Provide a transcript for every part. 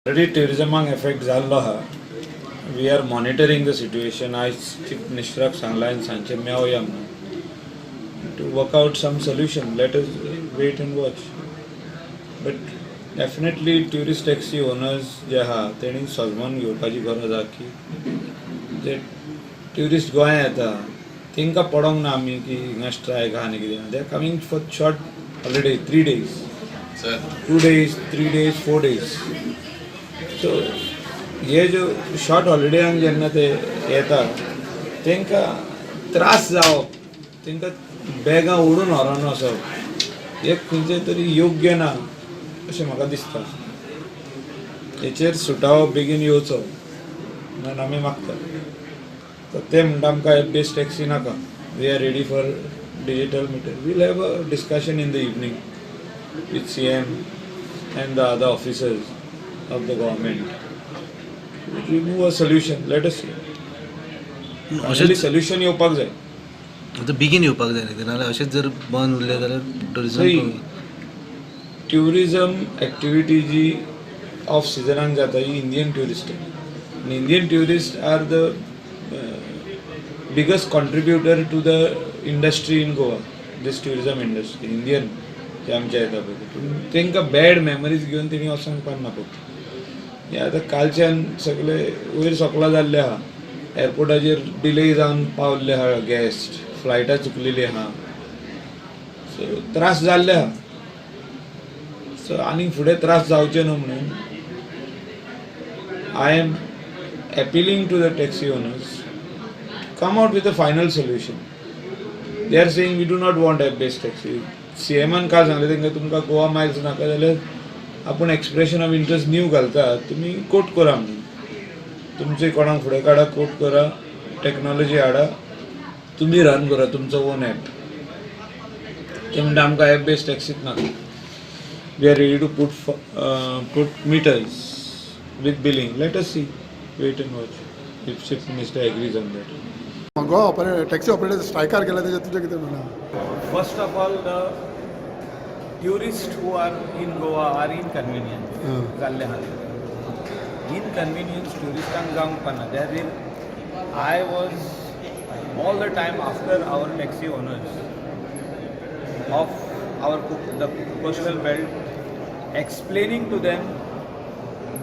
Already ट्युरिजमाक effect जाल्लो आहा. We are monitoring the situation. आयज चीफ मिनिस्टराक सांगलां आनी सांजचे मेवया म्हणून to work out some solution. Let us wait and watch, but definitely tourist taxi owners जे आहा तेणी सजमोन घेवपाची गरज आहा की जे ट्युरिस्ट गोंया येता तांकां पडोंक ना आमी की हिंगा स्ट्रायक आहा आनी कितें. They are coming for short holiday, 3 days, sir. 2 days, 3 days, 4 days. So हे ज्यो शॉर्ट हॉलिडेयांक जेन्ना ते येता तांकां त्रास जावप, तांकां बॅगां ओडून व्हरोन वचप हे खंयचें तरी योग्य ना अशें म्हाका दिसता. हेचेर सुटावो बेगीन येवचो म्हणून आमी मागता. तर ते म्हणटा आमकां एप बेस्ड टॅक्सी नाका, we are ready for digital meter. We'll have a discussion in the evening with CM and the other officers of the government. Remove a solution. Let us see. Finally अशेंच solution येवपाक जाय. आतां बेगीन येवपाक जाय न्ही, नाल्यार अशेंच जर बंद उरलें जाल्यार tourism See, tourism activity ji of सिजनाक जाता ही इंडियन ट्युरिस्ट आनी Indian tourist are the biggest contributor to the industry in Goa, this tourism industry. Indian जे आमच्या येता पळय, पूण तांकां बॅड मेमरीज घेवन तेणी वचोंक पारना पळय. हे आतां कालच्यान सगळे वयर सकला जाल्ले आहा. एअरपोर्टाचेर डिले जावन पावल्ले आहा गेस्ट, फ्लायटां चुकलेली आहा, सो त्रास जाल्ले आहा. सो आनीक फुडें त्रास जावचे न्हू म्हणून I am appealing to the taxi owners, come out with a final solution. They are saying, "We do not want app based taxi." सीएमान काल सांगलें तांकां, तुमकां गोवा मायल्स नाका जाल्यार आपूण एक्सप्रेशन ऑफ इंट्रस्ट न्यू घालता, तुमी कोट करा म्हणून. तुमचे कोणाक फुडें काडा, कोट करा, टॅक्नॉलॉजी हाडा, तुमी रन करा तुमचो ओन ॲप. ते म्हणटा आमकां ॲप बेस्ड टॅक्सीच नाका, we are ready to put meters with billing. Let us see, wait and watch if Chief Minister agrees on that. Goa operator taxi operator स्ट्रायकार केला तेजेर तुजें कितें म्हणणें? First of all, the tourists who are in Goa are inconvenient जाल्ले आहा. Inconvenience ट्युरिस्टांक जावंक पाना. There I was all the time after our taxi owners of our the coastal belt, explaining to them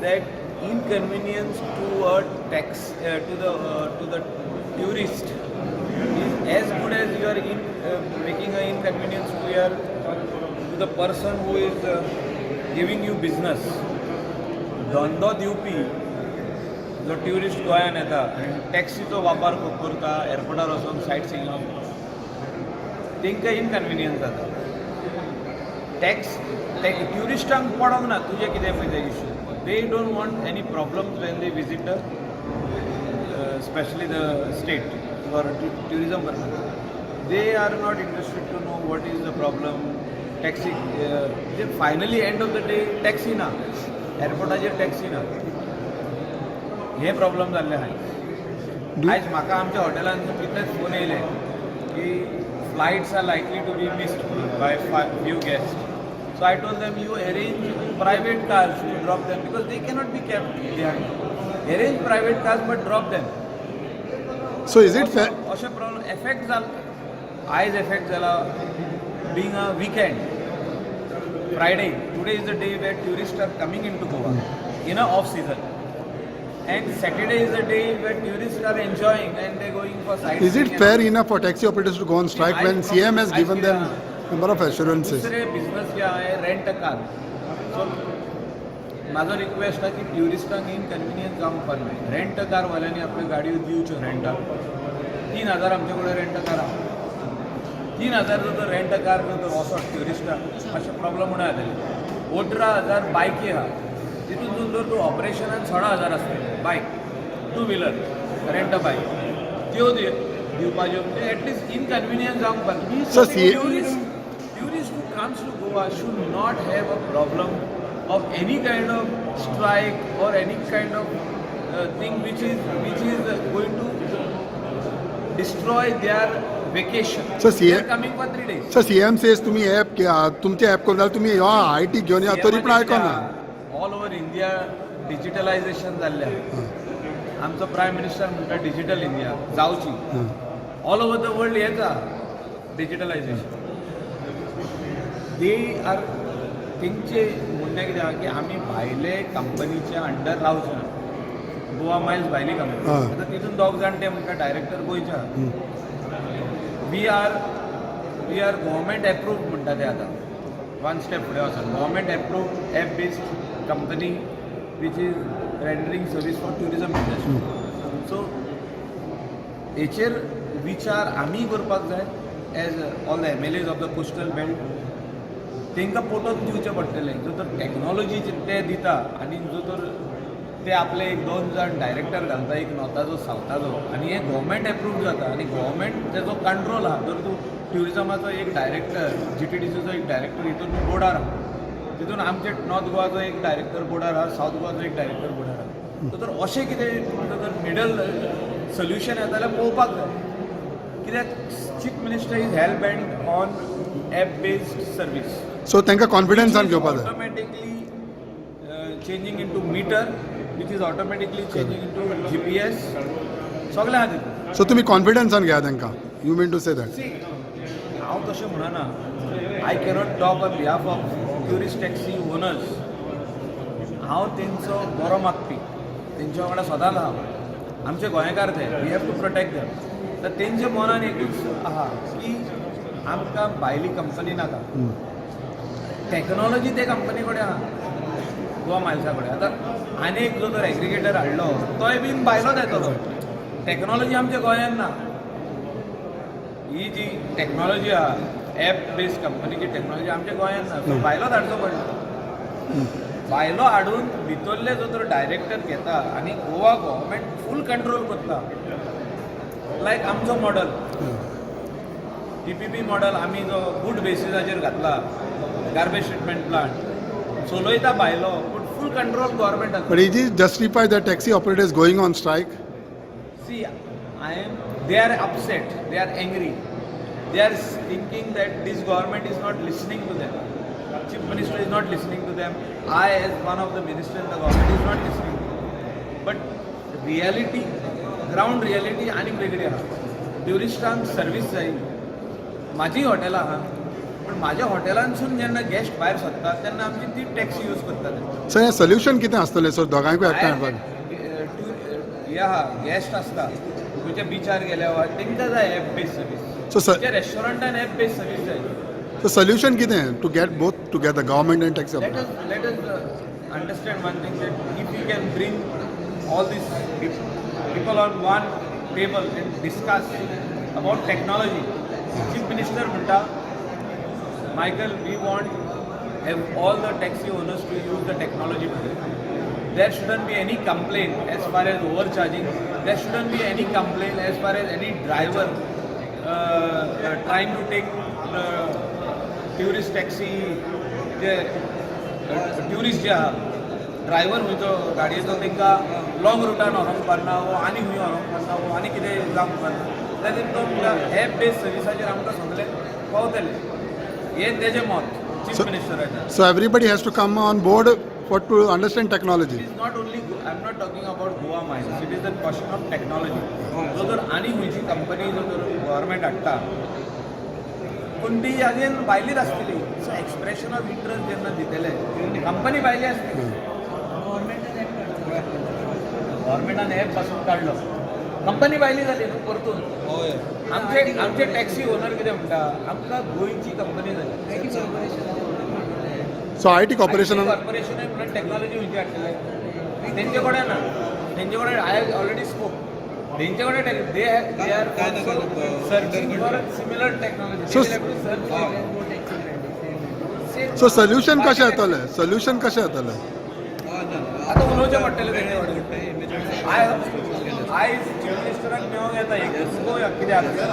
that inconvenience to a tax to the tourist is as good as you are in making an inconvenience to the person who is giving you business. धंदो दिवपी जो tourist गोंयान येता आनी टॅक्सीचो वापर करता एअरपोर्टार वचून site सिंगाक, तांकां इनकन्विनियन्स जाता. टॅक्स ट्युरिस्टांक पडोंक ना तुजें कितें पळय तें issue. They don't want any problems when they visit the specially the state for tourism purpose. They are not interested to know what is the problem. Taxi J finally end of the day taxi ना, एअरपोर्टाचेर taxi ना, हे problem जाल्ले आहा. आयज म्हाका आमच्या हॉटेलान कितलेच phone येयले की flights are likely to be missed by few guest. So I told them, you arrange private cars to drop them because they cannot be kept behind. Arrange private cars, but drop them. So is it fair अशें problem effect जाल आयज effect जाला. Being a weekend, Friday, today is the day where tourists are coming into Goa in a off season. And Saturday is the day where tourists are enjoying and they're going for sightseeing. Is it and fair enough for taxi operators to go on strike when CM has given them number of assurances? दुसरे business जे आहे rent a car. So म्हाजो request आहा की ट्युरिस्टांक inconvenience जावंक पारना. Rent a कारवाल्यांनी आपल्यो गाडयो दिवच्यो रेंटाक. 3000 आमचे कडेन रेंट अ कार आहा. 3000 जर रेंट अ कार जर वचत ट्युरिस्टाक, मातशें प्रॉब्लम उणें जातलें. 18,000 बायकी आहा, तितून जर तूं ऑपरेशनान 16,000 आसतले bike, two wheeler rent a bike त्यो दिवपाच्यो, म्हणजे एटलिस्ट इनकन्विनियन्स जावंक पारना. Sir, Tourist who comes to Goa should not have a problem of any kind of strike or any kind of thing which is going to destroy their vacation. Sir, They are coming for 3 days. Sir, CM says तुम्ही app तुमचे app करून जाल्यार तुमी हो I T घेवन या, तरी पण आयकोना. All over India डिजिटलायझेशन जाल्लें आहा. आमचो प्रायम मिनिस्टर म्हणटा डिजिटल इंडिया जावची. ऑल ओवर the world हेच आहा डिजिटलायझेशन. They are तेंचे म्हणणें कितें आहा की आमी भायले कंपनीच्या अंडर रावचे ना. गोवा मायल्स भायली कंपनी. आतां तितून दोग जाण ते म्हणटा डायरेक्टर गोंयचे आहा. We are government approve म्हणटा ते. आतां वन स्टेप फुडें वचोन government approve app based company which is rendering service for tourism industry. So हेचेर विचार आमी करपाक जाय as all the MLAs of the coastal belt. तांकां पटोवन दिवचें पडटलें, जो तर टॅक्नोलॉजी ते दिता आनी जो तर ते आपले एक दोन जाण डायरेक्टर घालता, एक नॉर्थाचो, सावथाचो, आनी हे गव्हर्मेंट एप्रूव जाता आनी गव्हर्मेंट तेजो कंट्रोल आहा. जर तूं ट्युरिजमाचो एक डायरेक्टर, जीटीडीसीचो एक डायरेक्टर हितून बोर्डार आहा, तितून आमचे नॉर्थ गोवाचो एक डायरेक्टर बोर्डार आहा, सावथ गोवाचो एक डायरेक्टर बोर्डार आहा. सो तर अशें कितें तुमकां जर मिडल सोल्युशन येता जाल्यार पळोवपाक जाय, कित्याक Chief Minister is hell bent on app based service. So तांकां कॉन्फिडन्सान घेवपाक जाय. Automatically changing into meter, which is automatically changing into GPS, सगळें आहा तितून. सो तुमी कॉन्फिडन्सान घेया तांकां, you mean to say that? See, हांव तशें म्हणना. I cannot talk on behalf of tourist taxi owners. हांव तेंचो बरो मागपी, तेंच्या वांगडा सदांच आहा. आमचे गोंयकार ते, we have to protect them. तर तेंच्या मनान एकूच आहा की आमकां भायली कंपनी नाका. टॅक्नोलॉजी ते कंपनी कडेन आहा, गोवा मायल्सा कडेन. आतां आनी एक जो तर एग्रिगेटर हाडलो, तोय बीन भायलोच येतलो. टॅक्नोलॉजी आमच्या गोंयांत ना. ही जी टॅक्नोलॉजी आहा, एप बेस्ड कंपनीची टॅक्नोलॉजी आमच्या गोंयांत ना. सो भायलोच हाडचो पडलो. भायलो हाडून भितरले जो तर डायरेक्टर घेता आनी गोवा गव्हर्मेंट फूल कंट्रोल करता, लायक आमचो मॉडल, पीपीपी मॉडल, आमी जो गुड बेसिसाचेर घातला गार्बेज ट्रिटमेंट प्लांट, चलयता भायलो पूण फूल control गव्हर्मेंटाचो. But is it justify the taxi operators going on strike? See, I am. They are upset. They are angry. They are thinking that this government is not listening to them. Chief Minister is not listening to them. I, as one of the minister in the government, is not listening to them. But reality, ground reality आनीक वेगळी आहा. ट्युरिस्टांक service जाय. म्हाजी हॉटेलां आहा, पूण म्हाज्या हॉटेलांतसून जेन्ना गेस्ट भायर सरतात तेन्ना आमची ती टॅक्सी यूज करतात. सो हें सोल्युशन कितें आसतलें सर, दोगांयकूय एकठांय हाडपाक? हे आहा, गेस्ट आसता खंयच्या बिचार गेल्या वा तेंकां जाय app based service. So sir, खंयच्या रेस्टॉरंटान एप बेस्ड सर्वीस जाय. सो सोल्युशन कितें to get both together, government and taxi let operator? us let us understand one thing, that if we can bring all these people on one table and discuss about technology. Chief Minister म्हणटा, "Michael, we want have all the taxi owners to use the technology today. There shouldn't be any complaint as far as overcharging. There shouldn't be any complaint as far as any driver trying to take the tourist taxi." जे tourist जे आहा, driver खंयचो गाडयेचो तांकां long रुटान व्हरूंक पारना वो आनी खंय व्हरूंक पारना वो आनी कितें जावंक पारना, जाल्यार तो म्हणटा एप बेस्ड सर्विसाचेर आमकां सगळें पावतलें. हें तेजें मत chief मिनिस्टराचें. So everybody has to come on board for to understand technology. It is not only, I am not talking about Goa Miles, it is the question of technology. जो जर आनी खंयची कंपनी जो जर गव्हर्मेंट हाडटा, पूण ती again भायलीच आसतली. सो एक्सप्रेशन ऑफ इंट्रस्ट जेन्ना दितले, कंपनी भायली आसतली. गव्हर्मेंटान एप पासून काडलो, कंपनी भायली जाली न्हू परतून. आमचे टॅक्सी ओनर कितें म्हणटा, आमकां गोंयची कंपनी जाय. So I T corporation corporation म्हणून टॅक्नॉलॉजी खंयची हाडटले? तेंचे कडेन ना, तेंचे कडेन, I already spoke, तेंचे कडेन they are searching for similar technology. So solution कशें येतलें? सोल्युशन कशें येतलें? आतां उलोवचें पडटलें तेंचे कडेन. आयज चीफ मिनिस्टराक मेळोंक येता एक, पळोवया कितें आसा.